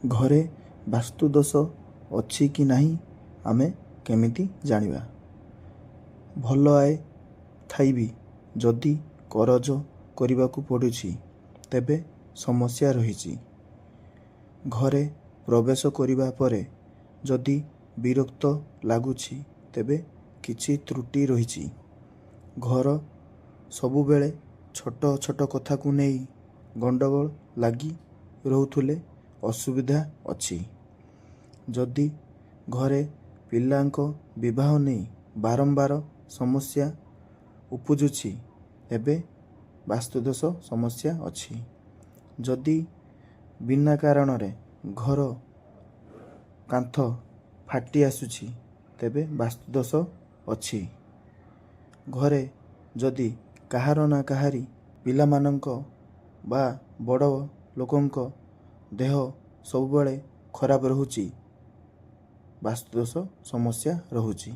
ଘରେ ବାସ୍ତୁଦୋଷ ଅଛି କି ନାହିଁ ଆମେ କେମିତି ଜାଣିବା? ଭଲ ଆୟ ଥାଇ ବି ଯଦି କରଜ କରିବାକୁ ପଡ଼ୁଛି, ତେବେ ସମସ୍ୟା ରହିଛି। ଘରେ ପ୍ରବେଶ କରିବା ପରେ ଯଦି ବିରକ୍ତ ଲାଗୁଛି, ତେବେ କିଛି ତ୍ରୁଟି ରହିଛି। ଘର ସବୁବେଳେ ଛୋଟ ଛୋଟ କଥାକୁ ନେଇ ଗଣ୍ଡଗୋଳ ଲାଗି ରହୁଥିଲେ ଅସୁବିଧା ଅଛି। ଯଦି ଘରେ ପିଲାଙ୍କ ବିବାହ ନେଇ ବାରମ୍ବାର ସମସ୍ୟା ଉପୁଜୁଛି, ତେବେ ବାସ୍ତୁଦୋଷ ସମସ୍ୟା ଅଛି। ଯଦି ବିନା କାରଣରେ ଘର କାନ୍ଥ ଫାଟି ଆସୁଛି, ତେବେ ବାସ୍ତୁଦୋଷ ଅଛି। ଘରେ ଯଦି କାହାର ନା କାହାରି ପିଲାମାନଙ୍କ ବା ବଡ଼ ଲୋକଙ୍କ ଦେହ ସବୁବେଳେ ଖରାପ ରହୁଛି, ବାସ୍ତୁଦୋଷ ସମସ୍ୟା ରହୁଛି।